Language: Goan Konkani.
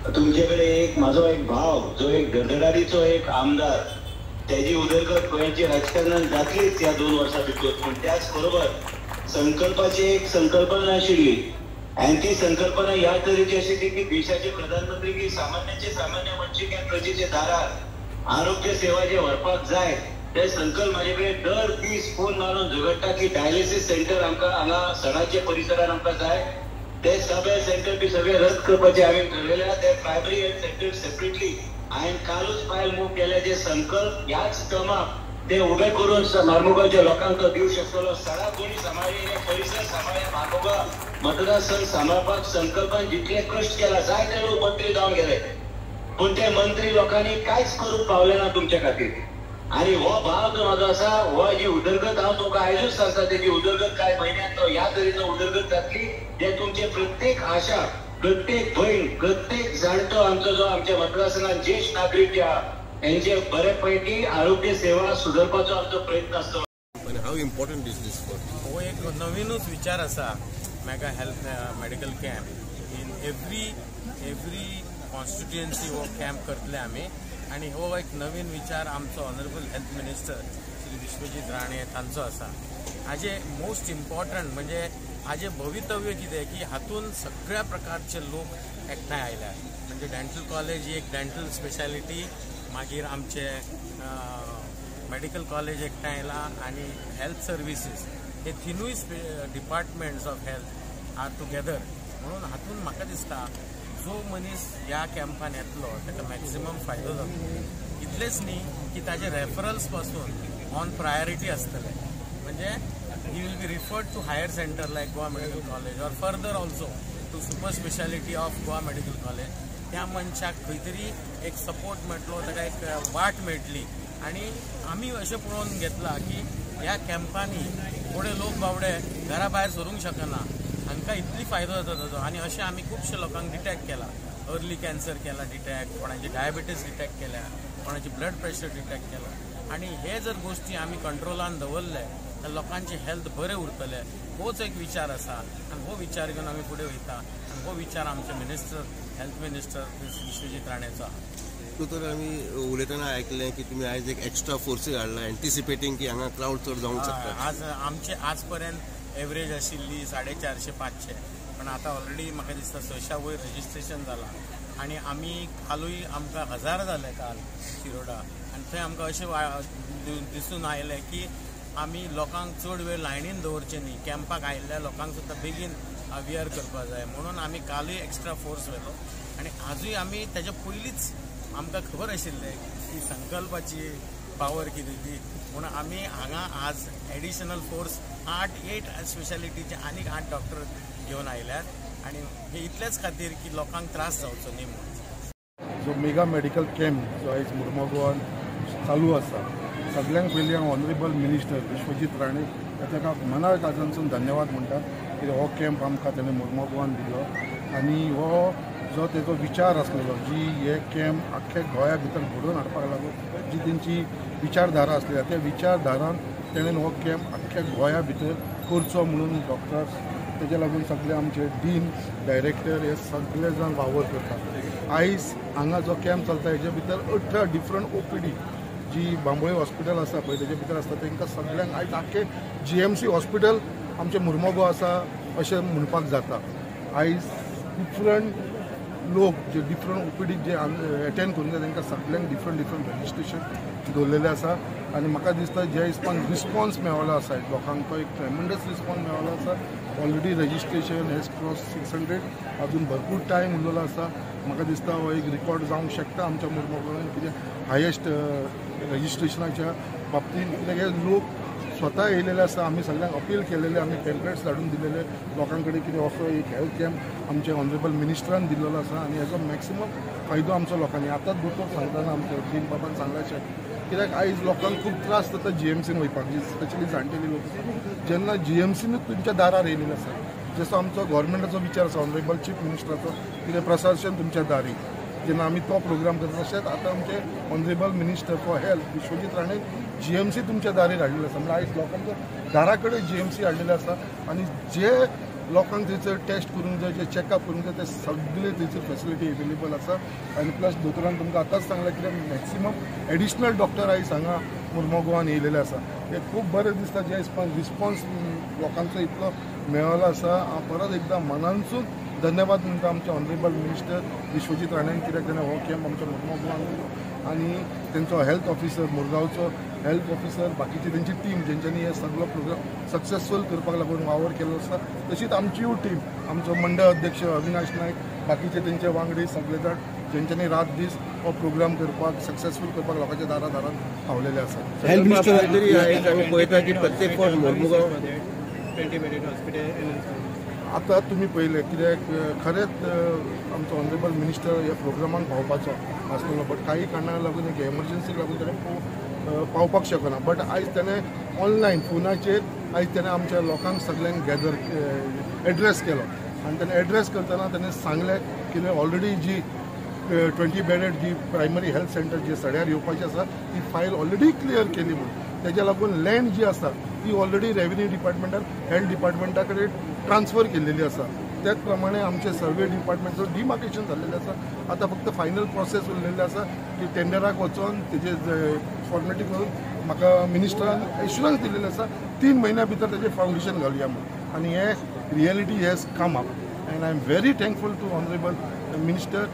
तुमचे कडेन एक म्हाजो एक भाव जो एक धडधडारीचो एक आमदार, तेजी उदरगत गोंयची राजकारणान जातलीच ह्या 2 वर्सां भितर. पूण त्याच बरोबर संकल्पाची एक संकल्पना आशिल्ली आनी ती संकल्पना ह्या तरेची आशिल्ली की देशाचे प्रधानमंत्री की सामान्याचे सामान्य मनशे प्रजेच्या दारार आरोग्य सेवा जे व्हरपाक जाय ते संकल्प म्हाजे कडेन दर दीस फोन मारून झगडटा की डायलिसीस सेंटर आमकां हांगा सणाच्या परिसरान आमकां जाय. ते सगळे सेंटर बी सगळे रद्द करपाचे हांवें ठरयल्या. ते प्रायमरी हेल्थ सेंटर सेपरेटली हांवें कालूच फायल मूव केल्या. जे संकल्प ह्याच टर्माक ते उबे करून मार्मुगांवच्या लोकांक तो दिवंक शकतलो. सडा कोणी सांबाळ्ळी, परिसर सांबाळ्ळे, मार्मुगांव मतदारसंघ सांबाळपाक संकल्पान जितले कश्ट केला, जायते लोक मंत्री जावन गेले पूण ते मंत्री लोकांनी कांयच करूंक पावले ना तुमच्या खातीर. आनी हो भाव जो म्हाजो आसा, हो जी उदरगत हांव तुमकां आयजूच सांगता, तेजी उदरगत कांय म्हयन्यान तो ह्या तरेचो उदरगत जातली जे तुमचे प्रत्येक आशा, प्रत्येक भयण, प्रत्येक जाणटो आमचो जो आमच्या मतदारसंघात ज्येश्ठ नागरीक जे आहा हेंचे बरे पैकी आरोग्य सेवा सुदरपाचो आमचो प्रयत्न आसतलो. How important is this for? हो एक नवीनूच विचार आसा, mega health medical camp in every constituency हो कॅम्प करतले आमी. आनी हो एक नवीन विचार आमचो honourable health minister Shri Vishwajit Rane तांचो आसा. हाजे मोस्ट इम्पॉर्टंट म्हणजे हाजे भवितव्य कितें की हातून सगळ्या प्रकारचे लोक एकठांय आयल्या. म्हणजे डेंटल कॉलेज ही एक डेंटल स्पेशालिटी, मागीर आमचे मेडिकल कॉलेज एकठांय आयला आनी हेल्थ सर्विसीस हे तिनूय departments of health are together. म्हणून हातून म्हाका दिसता जो मनीस ह्या कॅम्पान येतलो ताका मॅक्सिमम फायदो जातलो. इतलेंच न्ही की ताजे रेफरल्स पासून ऑन प्रायोरिटी आसतले, म्हणजे he will be referred to higher centre like Goa Medical College or further also to super speciality of Goa Medical College. त्या मनशाक खंय तरी एक सपोर्ट मेळटलो, ताका एक वाट मेळटली. आनी आमी अशें पळोवन घेतलां की ह्या कॅम्पांनी थोडे लोक बावडे घरा भायर सरूंक शकना, हांकां इतली फायदो जाता ताजो. आनी अशें आमी खुबशे लोकांक डिटॅक्ट केला, अर्ली कॅन्सर केला डिटॅक्ट, कोणाची डायबिटीज डिटॅक्ट केल्या, कोणाची ब्लड प्रेशर डिटॅक्ट केला. आनी हे जर गोश्टी आमी कंट्रोलान दवरले तर लोकांचे हेल्थ बरें उरतलें, होच एक विचार आसा. आनी हो विचार घेवन आमी फुडें वयता आनी हो विचार आमचे मिनिस्टर, हेल्थ मिनिस्टर विश्वजीत राणेचो आसा. दोतोर, आमी उलयतना आयकलें की तुमी आयज एक एक्स्ट्रा फोर्सूय हाडला, एंटिसिपेटींग की हांगा क्रावड चड जावंक शकता. आज आमचे आज पर्यंत एवरेज आशिल्ली 450-500, पण आतां ऑलरेडी म्हाका दिसता 600 वयर रजिस्ट्रेशन जालां. आनी आमी कालूय आमकां 1000 जाले काल शिरोडा, आनी थंय आमकां अशें दिसून आयलें की आमी लोकांक चड वेळ लायनीन दवरचें न्ही, कॅम्पाक आयिल्ल्या लोकांक सुद्दां बेगीन अवेयर करपाक जाय. म्हणून आमी कालूय एक्स्ट्रा फोर्स व्हेलो आनी आजूय आमी तेज्या पयलींच आमकां खबर आशिल्लें की संकल्पाची पावर कितें ती, म्हणून आमी हांगा आज एडिशनल फोर्स 8 स्पेशालिटीचे आनीक 8 डॉक्टर घेवन आयल्यात. आनी हे इतलेच खातीर की लोकांक त्रास जावचो न्ही म्हणून. जो मेगा मेडिकल कॅम्प जो आयज मुर्मगांवान चालू आसा, सगळ्यांक पयलीं हांव ऑनरेबल मिनिस्टर विश्वजीत राणे ताका मना काळजांतसून धन्यवाद म्हणटा की हो कॅम्प आमकां तेणें मुर्मगांवान दिलो. आनी हो जो तेजो विचार आसलेलो जी हे कॅम्प आख्ख्या गोंया भितर घडोवन हाडपाक लागून जी तेंची विचारधारा आसली, त्या विचारधारान तेणें हो कॅम्प आख्ख्या गोंया भितर करचो म्हणून डॉक्टर्स तेजे लागून सगळे आमचे डीन, डायरेक्टर हे सगळे जाण वावर करतात. आयज हांगा जो कॅम्प चलता हेजे भितर 18 डिफरंट OPD जी बांबोळे हॉस्पिटल आसा पळय तेजे भितर आसता, तांकां सगळ्यांक आयज आख्खें GMC hospital आमचें मुर्मगांव आसा अशें म्हणपाक जाता. आयज डिफरंट लोक जे डिफरंट OPD जे एटेंड करूंक जाय तांकां सगळ्यांक डिफरंट डिफरंट रजिस्ट्रेशन दवरलेलें आसा. आनी म्हाका दिसता ज्या हिसपान रिस्पॉन्स मेळ्ळो आसा लोकांक, तो एक ट्रेमेंडस रिस्पॉन्स मेळ्ळो आसा. Already registration has cross 600, अजून भरपूर टायम उरलेलो आसा. म्हाका दिसता हो एक रिकॉर्ड जावंक शकता आमच्या मुर्मगांवान, कित्याक हायेस्ट रजिस्ट्रेशनाच्या बाबतींत, कित्याक लोक स्वता येयलेले आसा. आमी सगळ्यांक अपील केलेले, आमी पॅम्पलेट्स धाडून दिलेले लोकां कडेन कितें असो एक हेल्थ कॅम्प आमच्या ऑनरेबल मिनिस्टरान दिलेलो आसा आनी हेजो मॅक्सिमम फायदो आमचो लोकांनी. आतांच दोतोर सांगतना आमच्या डीन बाबान सांगला अशें कित्याक आयज लोकांक खूब त्रास जाता GMCन वयपाक, स्पेशली जाणटेली लोक जेन्ना GMCनूच तुमच्या दारार येयलेले आसा. जसो आमचो गव्हर्मेंटाचो विचार आसा ऑनरेबल चीफ मिनिस्टराचो कितें प्रशासन तुमच्या दारी, जेन्ना आमी तो प्रोग्राम करता तशेंच आतां आमचे honourable minister for health Vishwajit Rane GMC तुमच्या दारीर हाडलेले आसा. म्हणल्यार आयज लोकांच्या दारा कडेन GMC हाडलेले आसा आनी जे लोकांक थंयसर टेस्ट करूंक जाय, जे चॅकअप करूंक जाय ते सगळे थंयसर फेसिलिटी एवेलेबल आसा. आनी प्लस दोतोरान तुमकां आतांच सांगलें कित्याक मॅक्सिमम एडिशनल डॉक्टर आयज हांगा मुर्मोगांवान येयलेले आसा. हें खूब बरें दिसता जे रिस्पॉन्स लोकांचो इतलो मेळ्ळो आसा. हांव परत एकदां मनानसून धन्यवाद म्हणटा आमचे ऑनरेबल मिनिस्टर विश्वजीत राणेन, कित्याक ताणें हो कॅम्प आमच्या मुर्मोगांवान दिलो आनी तेंचो हेल्थ ऑफिसर, मुरगांवचो हेल्थ ऑफिसर, बाकीची तेंची टीम जेंच्यांनी हे सगळो प्रोग्राम सक्सेसफूल करपाक लागून वावर केलो आसा. तशीच आमचीय टीम, आमचो मंडळ अध्यक्ष अविनाश नायक, बाकीचे तेंचे वांगडी सगळे जाण जेंच्यांनी रात दीस हो प्रोग्राम करपाक सक्सेसफूल करपाक लोकांच्या दारा दारान पावलेले आसा. हेल्थ मिनिस्टर तरी आयज आमी पळयता की प्रत्येक फावट मुर्मुगांव आतां तुमी पळयलें कित्याक खरेंच आमचो ऑनरेबल मिनिस्टर ह्या प्रोग्रामाक पावपाचो आसलेलो, बट काही कारणाक लागून एक एमर्जन्सीक लागून ताणें पावपाक शकना. बट आयज ताणें ऑनलायन फोनाचेर आयज ताणें आमच्या लोकांक सगल्यांक गॅदर एड्रेस केलो आनी ताणें एड्रेस करतना ताणें सांगलें की ऑलरेडी जी 20 बेडेड जी प्रायमरी हेल्थ सेंटर जी सड्यार येवपाची आसा ती फायल ऑलरेडी क्लियर केली म्हणून. तेज्या लागून लँड जी आसा ती ऑलरेडी रेव्हेन्यू डिपार्टमेंटान हेल्थ डिपार्टमेंटा कडेन ट्रान्सफर केल्लेली आसा. त्याच प्रमाणे आमचे सर्वे डिपार्टमेंटचो डिमार्केशन जाल्लेलें आसा. आतां फक्त फायनल प्रोसेस उरलेलें आसा की टेंडराक वचोन तेजे फॉर्मेलिटी करून म्हाका मिनिस्टरान एश्युरन्स दिलेलें आसा 3 म्हयन्या भितर तेजें फावंडेशन घालुया म्हणून. आनी हें reality has come up and I am very thankful to honourable minister.